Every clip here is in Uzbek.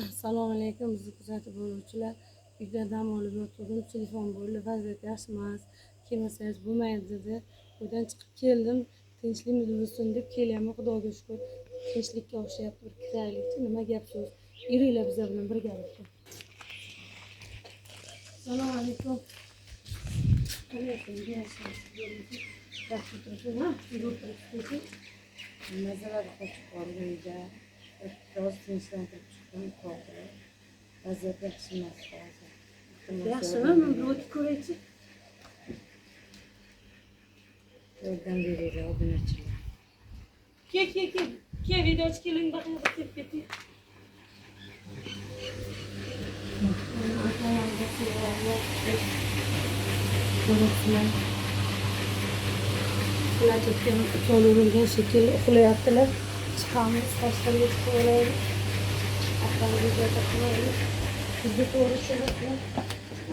Assalomu alaykum, bizni kuzatib boruvchilar. Uyda dam olib yotgandim, telefon bo'ldi, vaziyat yaxshi emas, kelmasangiz bo'lmaydi dedi. Uydan chiqib keldim, tinchlikmi bo'lsin deb kelyapman, Xudoga shukur. Tinchlikka o'xshayapti, bir kiraylikchi, nima gap so'z. Yuringlar bizlar bilan birgalikda. Assalomu alaykum. Yaxshi o'tiribsiz, ha? Uyda o'tiribsiz. Mazalar qochib qoldi uyda. Biroz tinchlantirib chiqdim hozir. Vaziyat yaxshi emas hozir. Iltimos, Yaxshimi? yordam Men bir o'tib ko'raychi. Yordam beringlar, obunachilar. Kel, kel, kel. Kel, videochi keling, baqing, kelib keting. Ko'ribsizlar. Ular ukol urilgan shekilli uxlayaptilar. Chiqamiz, tashqariga chiqib olaylik. Akam bezovta qilaylik. Bizga to'g'ri tushunasizlar.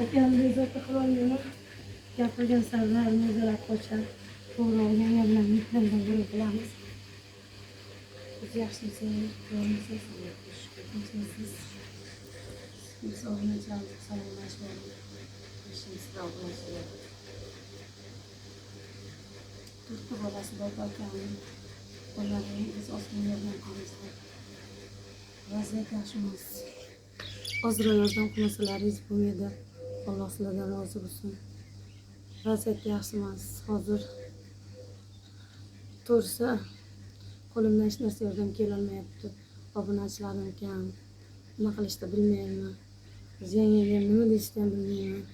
Akam bezovta qilolmayman. Gapirgan sari mazalab qochadi. To'g'ri olgan gaplarni bilan bir qilamiz. Siz yaxshimisiz? Yo'qmisiz? Tinchmisiz? Biz obunachilarimiz salomlashib oldik. Yaxshimisizlar, obunachilar? To'rtta bolasi bor akamning. Bolalarini biz ozgina yordam qilamiz. Vaziyat yaxshi emas. Ozroq yordam qilmasalaringiz bo'lmaydi. Alloh sizlardan rozi bo'lsin. Vaziyat yaxshi emas. Hozir to'g'risi qo'limdan hech narsa yordam kelolmayapti. Obunachilarim kam. Nima qilishni bilmayman. Yangaga ham nima deyishni ham bilmayman.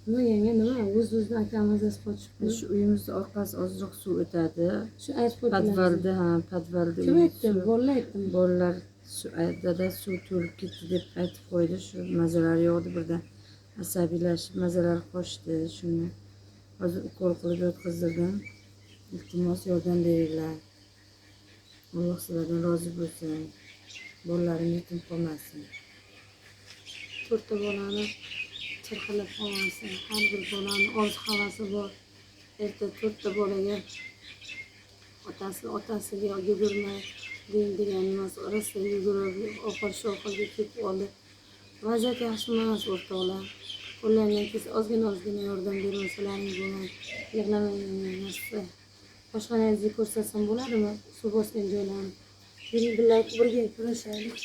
Nima yanga nima? O'z-o'zidan akam mazasi qochibdi. Shu uyimizni orqasi ozroq suv o'tadi. Shu aytib qo'ydilar. Podvalda, ha, podvalda. Kim uy aytdi? suv- Bolalar aytdimi? Bolalar shu dada suv to'lib ketdi deb aytib qo'ydi. Shu mazalari yo'q edi, birdan asabiylashib mazalari qochdi. Shuni hozir ukol qilib yotqizdirdim. Iltimos, yordam beringlar. Alloh sizlardan rozi bo'lsin. Bolalarim yetim qolmasin. To'rtta bolani chirqillab qolmasin. Har bir bolani orzu havasi bor. Erta to'rtta bolaga otasi otasiga yugurma deng degan emas, rosa yugurib oxir shu oxirga ketib oldi. Vaziyat yaxshi emas, o'rtoqlar. Qo'llaringdan kelsa ozgina ozgina yordam bermasalaring bo'lmaydi. Yig'lamang narsa. Oshxonangizni ko'rsatsam bo'ladimi? Suv bosgan joylarni. Yuring, birga birga ko'rishaylik.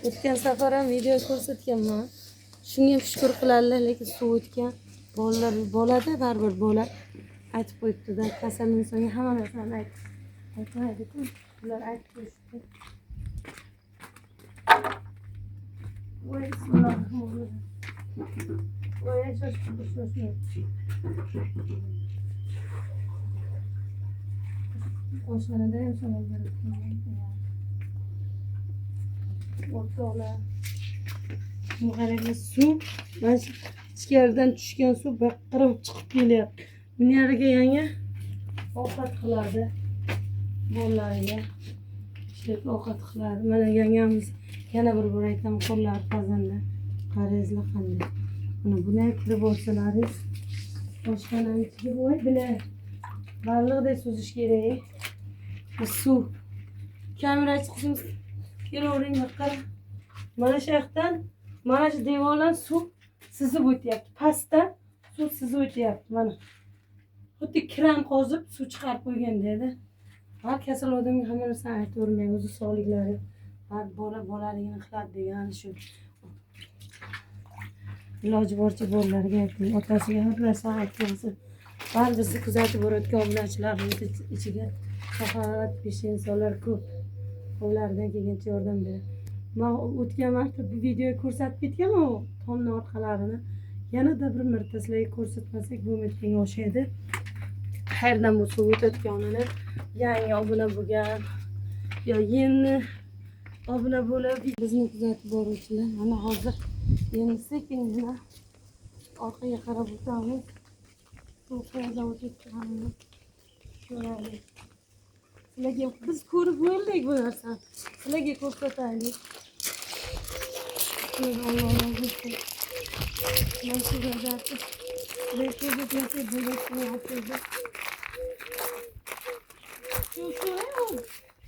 O'tgan safar ham video ko'rsatganman. Shunga ham shukur qiladilar, lekin suv o'tgan. Bolalar bolada baribir bola aytib qo'yibdi-da, kasal insonga hamma narsani aytmaydi-ku. Ular aytib qo'yishdi. Voy, bismillahirrohmanirrohim. Voy, shoshma, shoshma. Oshxonada ham shamol berib. O'rtoqlar, bu qaranglar, suv mana shu ichkaridan tushgan suv baqirib chiqib kelyapti. Nariga yanga ovqat qiladi bolalariga. Ishlab ovqat qiladi. Mana yangamiz yana bir bor aytaman, qo'llari pazanda. Qarangizlar qanday. Mana buni kirib olsalaringiz oshxonani ichiga voy bila baliqdek suzish kerak. Bu suv. Kamerachi qizimiz kelavering, qara. Mana shu yoqdan, mana shu devordan suv sizib o'tyapti. Pastdan suv sizib o'tyapti mana. Xuddi kran qozib suv chiqarib qo'yganda edi. Har kasal odamga hamma narsani aytavermang, o'zi sog'liklari har bola bolaligini qiladi degani shu. Iloji boricha bolalarga ayting, otasiga har narsani aytmasin. Bari bizni kuzatib borayotgan obunachilarimiz ichiga saxovat pesha insonlar ko'p. Qo'llaridan kelgancha yordam beradi. Men o'tgan marta bu video ko'rsatib ketganman u tomni orqalarini. Yanada bir marta sizlarga ko'rsatmasak bo'lmayotganga o'xshaydi. Qayerdan bu suv o'tayotganini yangi obuna bo'lgan yo endi obuna bo'lib bizni kuzatib boruvchilar mana hozir endi sekingina orqaga qarab o'tamiz. Suv qayerdan o'tayotganini ko'raylik. Sizlarga biz ko'rib bo'ldik bu narsani. Sizlarga ko'rsataylik. Alloh rozi bo'lsin. Mana shu vaziyatni sizlarga ko'rsatmasak bo'lmayotgan o'xshaydi.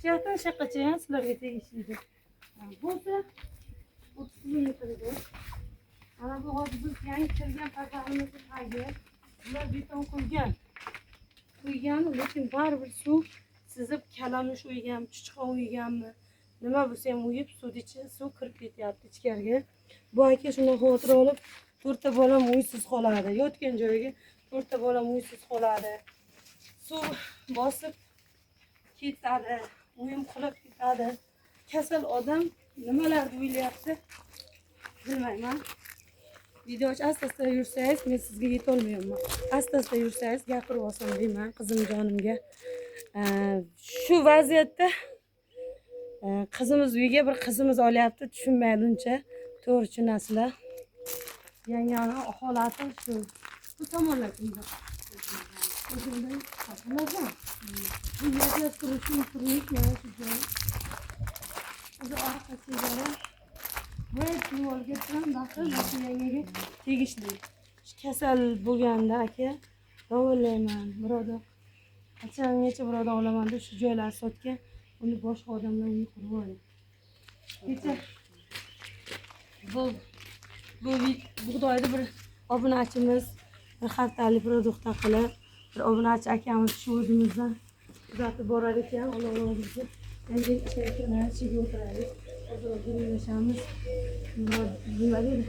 Shu yoqdan shu yoqqacha ham sizlarga tegishli. Bo'lsa 30 metrga. Mana bu hozir biz yangi kirgan pazarimizni tagi. Bular beton quygan. Quygan, lekin baribir suv sizib kalamush uygan, chuchqon uyganmi? Nima bo'lsa ham uyib, suvni ichi suv kirib ketyapti ichkariga. Bu aka shundan xavotir olib, 4 ta bolam uysiz qoladi. Yotgan joyiga 4 ta bolam uysiz qoladi. Suv bosib ketadi, uyim qulab ketadi. Kasal odam nimalarni o'ylayapti bilmayman. Videochi, asta-asta yursangiz, men sizga yetolmayapman. Asta-asta yursangiz, gapirib olsam deyman qizimjonimga. Shu vaziyatda qizimiz uyga bir qizimiz olyapti, tushunmaydi uncha. To'g'ri tushunasizlar. Yangani holati shu. Bu tomonlar kimda? O'zimda bulardan. Bu yerda turishim turlik mana shu joy. O'zi orqa chegara. Bu devorga ham daxl mana shu yangaga tegishli. Shu kasal bo'lganda aka davolayman, birodar. Qachongacha birodar olaman deb shu joylarni sotgan, uni boshqa odamlar uy qurib olgan. Kecha bu bug'doyni bir obunachimiz bir xaltali продукт qilib, bir obunachi akamiz shu o'zimizdan kuzatib borar ekan, Alloh rozi bo'lsin. Endi ichkariga ichiga o'tiraylik. Hozir gurunglashamiz. Nima deydi?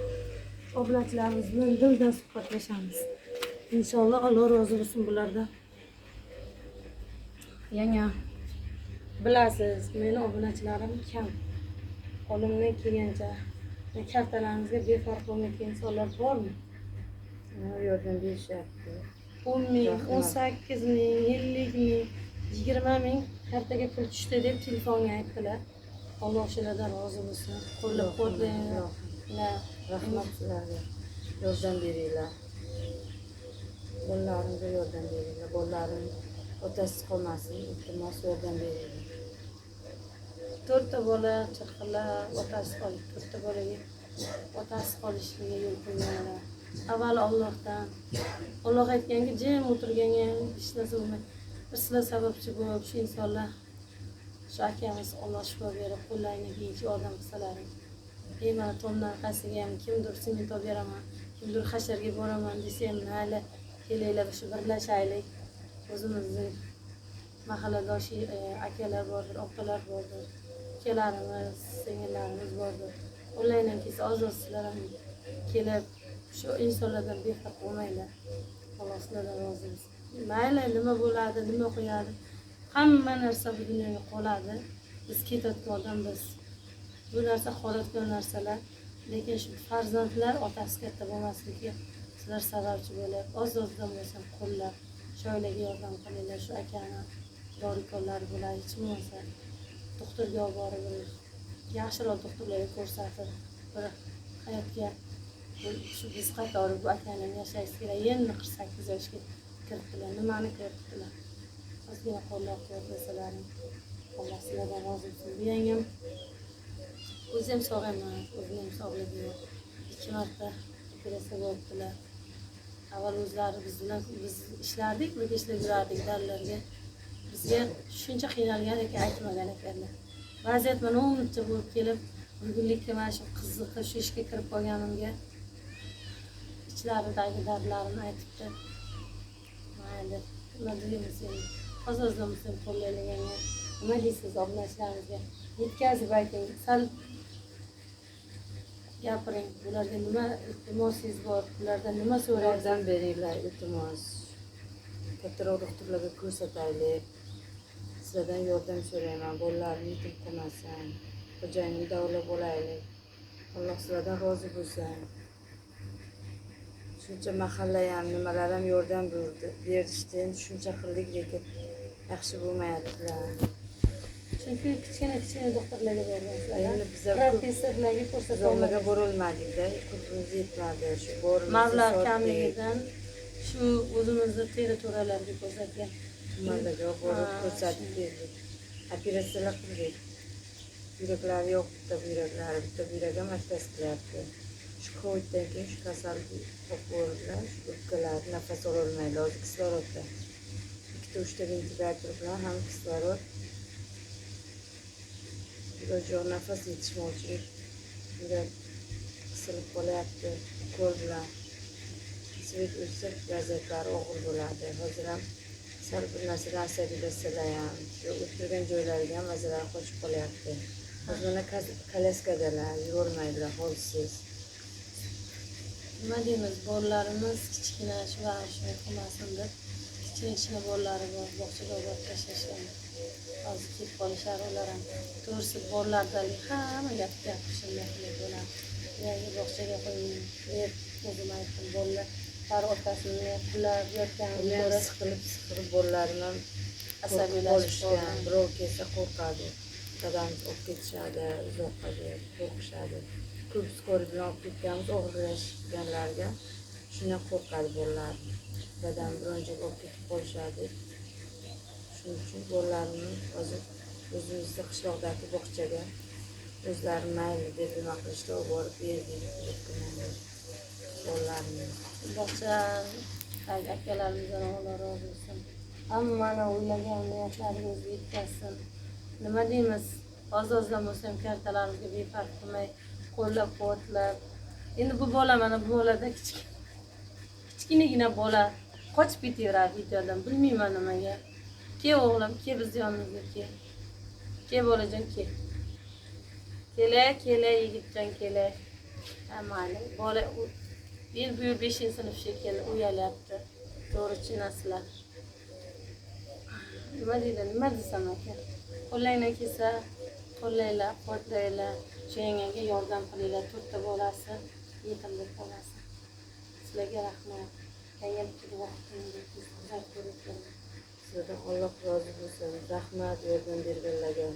Obunachilarimiz bilan dildan suhbatlashamiz. Inshaalloh Alloh rozi bo'lsin bulardan. Yanga, bilasiz, meni obunachilarim kam. Qo'limdan kelgancha kartalarimizga befarq bo'lmayotgan insonlar bormi? Yordam berishyapti. 10 ming, Rahmat. 18 ming, 50 ming, 20 ming kartaga pul tushdi deb telefonga aytdilar. Alloh shulardan rozi bo'lsin. Qo'llab-quvvatlanglar. Rahmat sizlarga. Yordam beringlar. Bolalarimga yordam beringlar. Bolalarim otasiz qolmasin. Iltimos, yordam beringlar. 4 ta bola chirqillab otasi qolib, 4 ta bolaga otasi qolishligiga yo'l qo'ymanglar. Avval Allohdan. Alloh aytganki, jim o'tirganga hech narsa bo'lmaydi. Bir sizlar sababchi bo'lib shu insonlar, shu akamiz Alloh shifo berib, qo'llaringga keyinchi yordam qilsalaring. Ey, mana tomdan orqasiga ham kimdir sement olib beraman, kimdir hasharga boraman desa ham mayli, kelinglar, shu birlashaylik. O'zimizni mahalladosh akalar bordir, opalar bordir, ukalarimiz, singillarimiz bordir. Qo'llaringdan kelsa oz-oz sizlar ham kelib shu insonlardan befarq bo'lmanglar. Alloh sizlardan rozi bo'lsin. Mayli, nima bo'ladi, nima qo'yadi, hamma narsa bu dunyoga qoladi. Biz ketayotgan odam biz. Bu narsa qolayotgan narsalar, lekin shu farzandlar otasi katta bo'lmasligiga sizlar sababchi bo'lib, oz-ozdan bo'lsa ham qo'llab, shu oilaga yordam qilinglar. Shu akani dori kollari bo'ladi, hech bo'lmasa doktorga olib borib, bir yaxshiroq doktorlarga ko'rsatib, bir hayotga shu biz qatori bu akani ham yashagisi keladi. Endi 48 yoshga kiribdilar, nimani ko'ribdilar. Ozgina qo'llab-quvvatlasalaring, Alloh sizlardan rozi bo'lsin. Bu yangam o'zi ham sog' emas, o'zini ham sog'ligi yo'q. 2 marta operatsiya bo'libdilar. Avval o'zlari biz bilan biz ishlardik, birga ishlab yurardik dorilarga. Bizga shuncha qiynalgan ekan, aytmagan ekanlar. Vaziyat mana uncha bo'lib kelib, bugunlikka mana shu qiziqib shu ishga kirib qolganimga ichlaridagi dardlarini aytibdi. Mayli, nima deymiz endi? Oz-ozdan bo'lsa ham qo'llaylik. Nima deysiz obunachilarimizga? Yetkazib ayting, sal gapiring. Bularga nima iltimosingiz bor? Bulardan nima so'raysiz? Yordam beringlar, iltimos. Kattaroq doktorlarga ko'rsataylik. Sizlardan yordam so'rayman. Bolalarim yetim qolmasin. Xo'jayinimni davolab olaylik. Alloh sizlardan rozi bo'lsin. Shuncha mahalla ham, nimalar ham yordam berishdi. Endi shuncha qildik, lekin yaxshi bo'lmayaptilar. Chunki kichkina kichkina doktorlarga borgansizlar. Endi bizlar ko'p Professorlarga ko'rsata uzoqlarga olmadik. Borolmadikda, qurbimiz yetmadi. Shu borimizni Mablag' sotdik. kamligidan shu o'zimizni territoriyalarga ko'rsatgan. Tumanlarga borib ko'rsatib berdik. Operatsiyalar qildik. Buyraklari yo'q, bitta buyraklari, bitta buyrak ham отказ qilyapti. Shu coviddan keyin shu kasallik olib ko'rdilar, shu o'pkalari nafas ololmaydi, hozir kislorodda. Ikkita, uchta ventilyator bilan ham kislorod. Iloji yo'q, nafas yetishmovchilik shunday qisilib qolyapti ukol bilan. Svet o'chsa, vaziyatlari og'ir bo'ladi. Hozir ham sal bir narsadan asabiylashsalar ham, yo o'tirgan joylariga ham mazalari qochib qolyapti. Hozir mana kolyaskadalar, yurolmaydilar, holsiz. Nima deymiz, bolalarimiz kichkina, shu shunday qilmasin deb kichkina kichkina bolalari bor, bog'chaga olib borib tashlashgan. Hozir kelib qolishar ular ham. To'g'risi, bolalardalik hamma gap gapirishim bo'ladi. Yangi bog'chaga qo'ying deb o'zim aytdim, bolalar har otasini qulab yotganini Ular ham ko'rib siqilib siqilib bolalarim ham qo'rqib asabiylashib qolishgan. qolgan. Birov kelsa qo'rqadi. Dadamiz olib ketishadi uzoqqa deb qo'rqishadi. Ko'p скорый bilan olib ketganmiz og'irlashganlarga. Shundan qo'rqadi bolalar. Dadam biron joyga olib ketib qolishadi. Shuning uchun bolalarimni hozir o'zimizni qishloqdagi bog'chaga o'zlari mayli deb nima qilishdi, olib borib berdik bolalarimni. Bog'cha akalarimizdan Alloh rozi bo'lsin. Hammani o'ylagan niyatlariga o'zi yetkazsin. Nima deymiz, oz ozdan bo'lsa ham kartalarimizga befarq qilmay qo'llab quvvatlab. Endi bu bola, mana bu bolada kichkinagina bola qochib ketaveradi videodan, bilmayman nimaga. Ke o'g'lim, ke bizni yonimizga ke. Ke bolajon, ke. Kela, kela yigitjon, kela. Ha, mayli. Bola yil bu yil 5-sinf shekilli uyalyapti. To'g'ri tushunasizlar. Nima deydi, nima desam aka? Qo'llanglar kelsa, qo'llanglar, quvvatlanglar. Shu yangaga yordam qilinglar. To'rtta bolasi yetim bo'lib qolmasin. Sizlarga rahmat. Yangam bitta duo qilib qizlar ko'rib. Sizlardan Alloh rozi bo'lsin. Rahmat yordam berganlarga.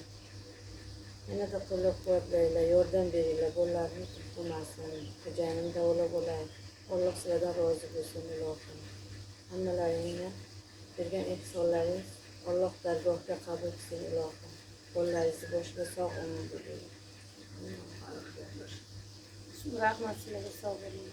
Yanada qo'llab-quvvatlanglar, yordam beringlar, bolalarim yetim qolmasin. Xo'jayinim davolab olay. Alloh sizlardan rozi bo'lsin, ilohim. Hammalaringni bergan ehsonlaringiz Alloh dargohida qabul qilsin, ilohim. Bolalaringizni boshida sog' omon bo'linglar. Rahmat sizlarga, sog' bo'ling.